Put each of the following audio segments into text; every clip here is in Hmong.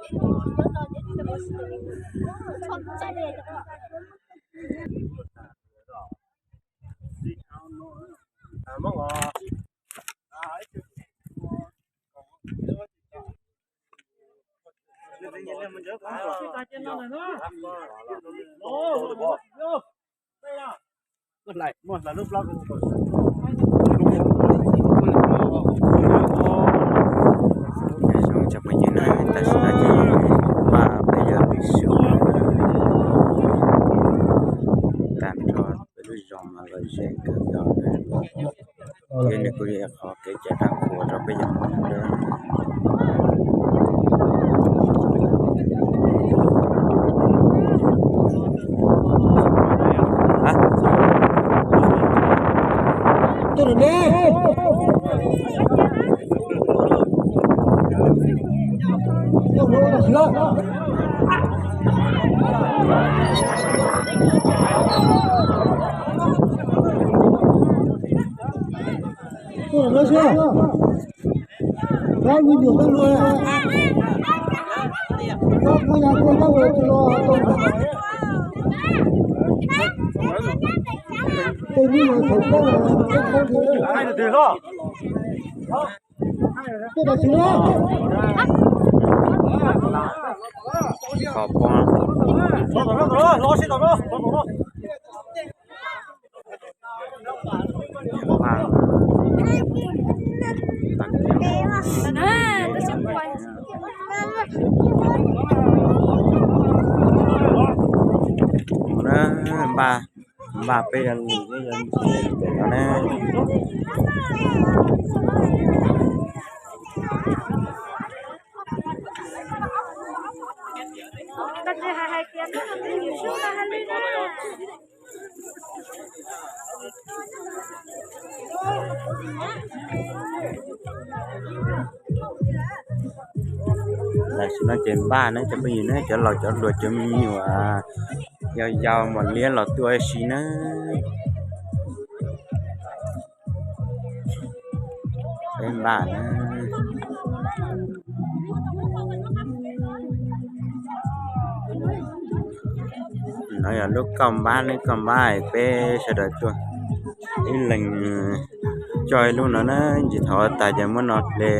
Zoo cov phooj ywg na, tam sim no ces npaj peb yog lwm xyoo tag nrho, peb lub zos mas los ze kawg nkaus na. Thiab nws kuj yog qhov kev cai dab qhuas rau peb yog Hmoob na. Npaj, npaj peb yog lwm xyoo no na. Tam sim no ces npaj ne cov phooj ywg ne, cov laus cov hluas cov me nyuam yau yau mam li los tuaj ua si na. Peb npaj na. No yog lub kauj npab, lub kauj npab peb sawv daws tuaj ib leeg coj ib lub no na, ntsis thauj tas ces muab no hle,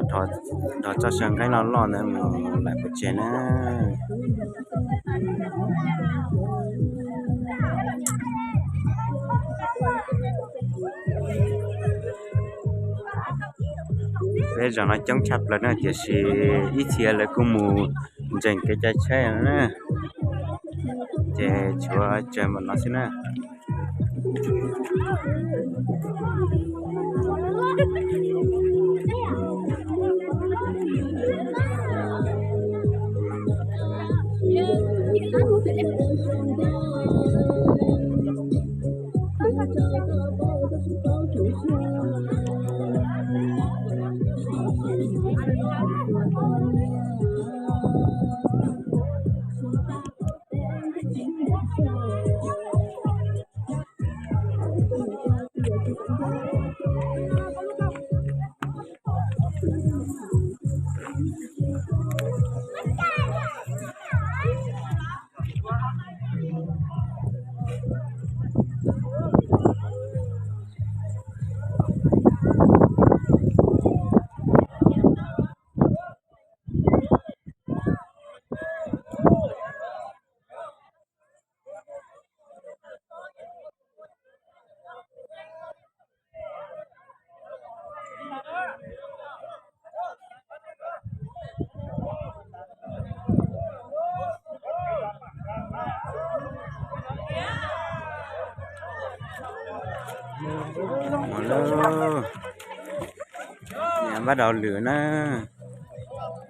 thov txoj saw nqeeb loj loj ntawd mus lawm pem tsev na. Peb zos no coob tshaj plaws na, tiam sis ib txhia lawv kuj mus ntseem kev cai tshaib no na, ces tshuav tsawg npaum no xwb na. Ntxim, npaj dau lwm na,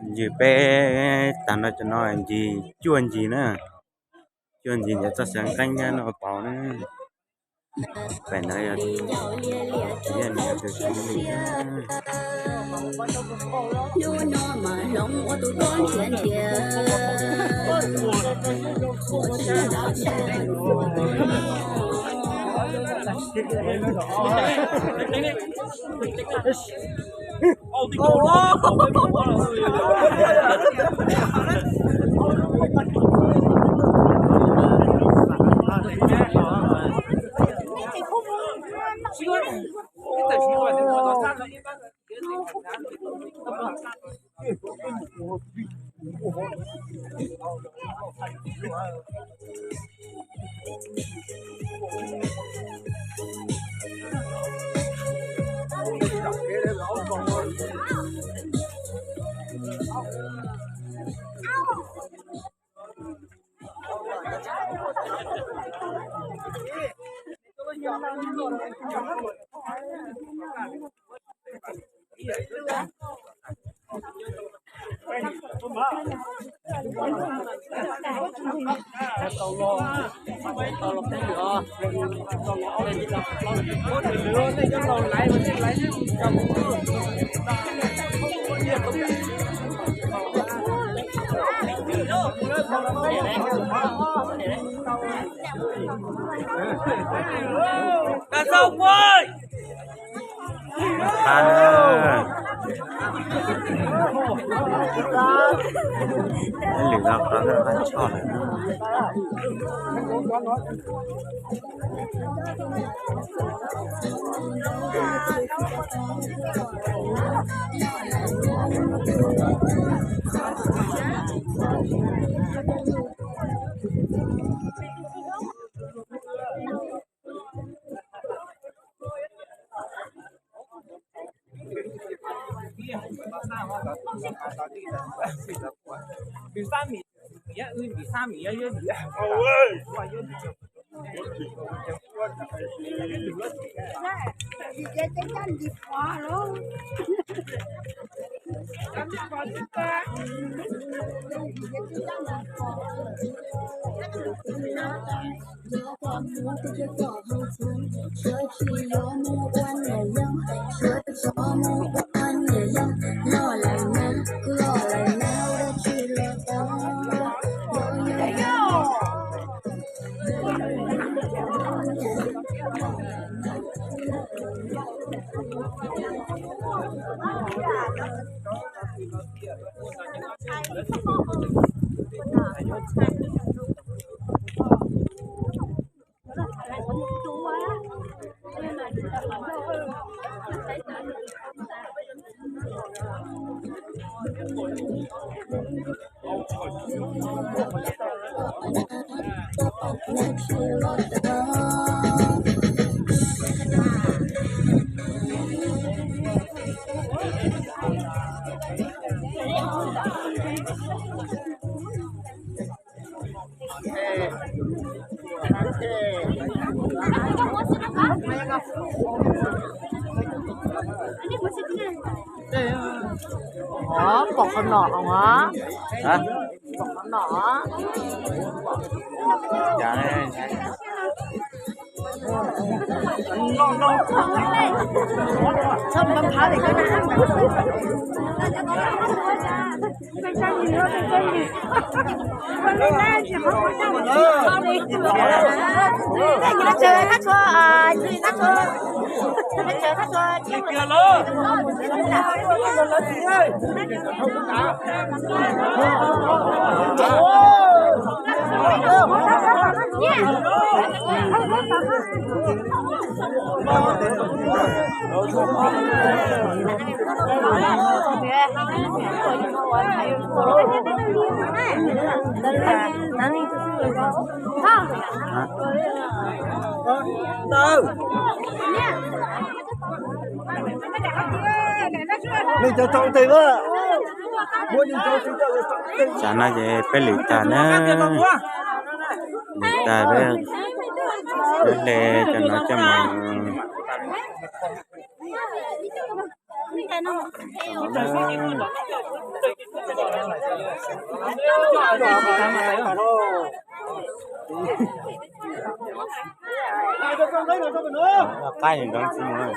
ntxim peb tag nrho cov no ntxim cuaj ntxim na, cuaj ntxim ntawm txoj xeev qeeb thiab lauj paus na. Pem ntawd yog tus xib li. Qab na. Lwm zaus qhov no qab tshoj lawm. Pom qhov no os. Pom qhov no os. Tsam no ces peb lwm tag na, lwm tag peb, peb hle cov no coj mus. Qaib nrov txiv mus.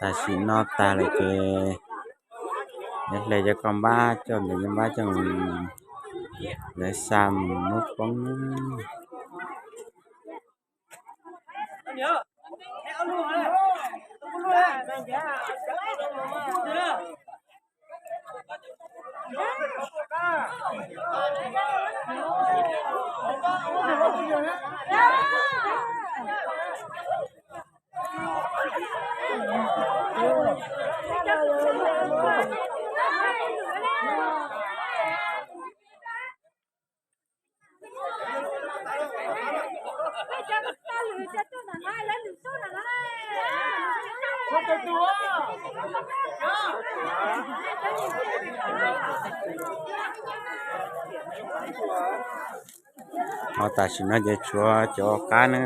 Tam sim no tag lawm ces hle cov koj npab coj ntawm npab coj lawv xa mus nub poob. Ho tam sim no ces tshuav cov qab na,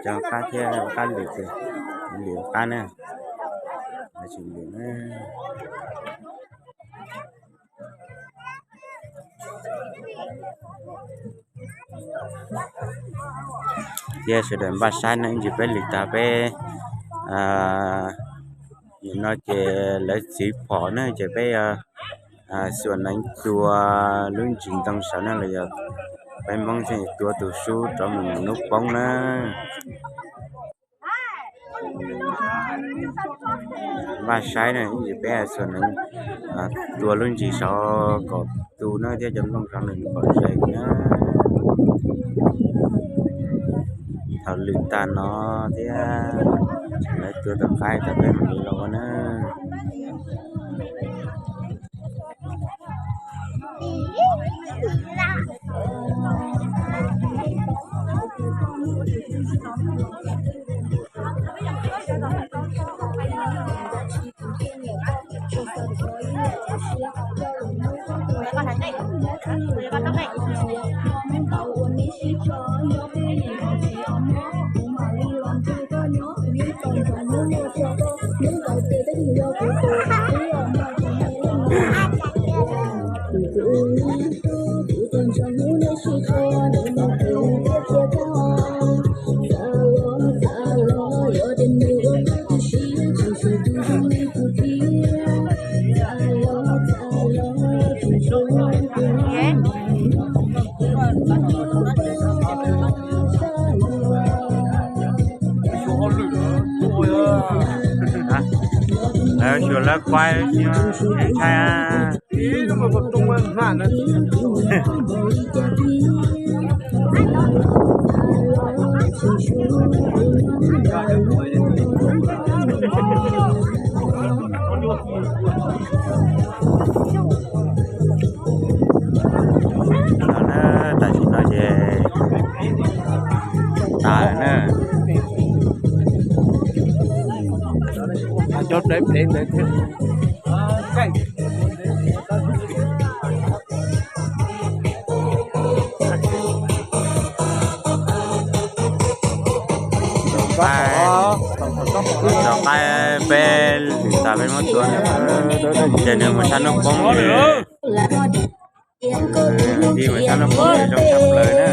cov qab thiab qab lwm, lwm qab na, tsis lwm na. Thiab sawv daws npaj saib na, ib ntsis peb lwm tag peb, nim no ces lawv txiv phom na ces peb xuas neev tua lub ntsis ntoo saud na los yog peb Hmoob thiaj tua tus sub rov mus nub poob na. Npaj saib na, ib ntsis peb xuas neev tua lub ntsis saud kom tu na thiab cov nplooj saud nws pom ze na. Thaum lwm tag no thiab lawv tua tau qaib tau peb mus li los ua na. Lawv xyuas lawv kuaib ntshai. Tam sim no ces tas na. Cov plev plev ntawd thiab. Rov qab peb lwm tas peb muab tua, ces nws mus sab hnub poob li. Nws mus sab hnub poob zoo tshaj plaws na.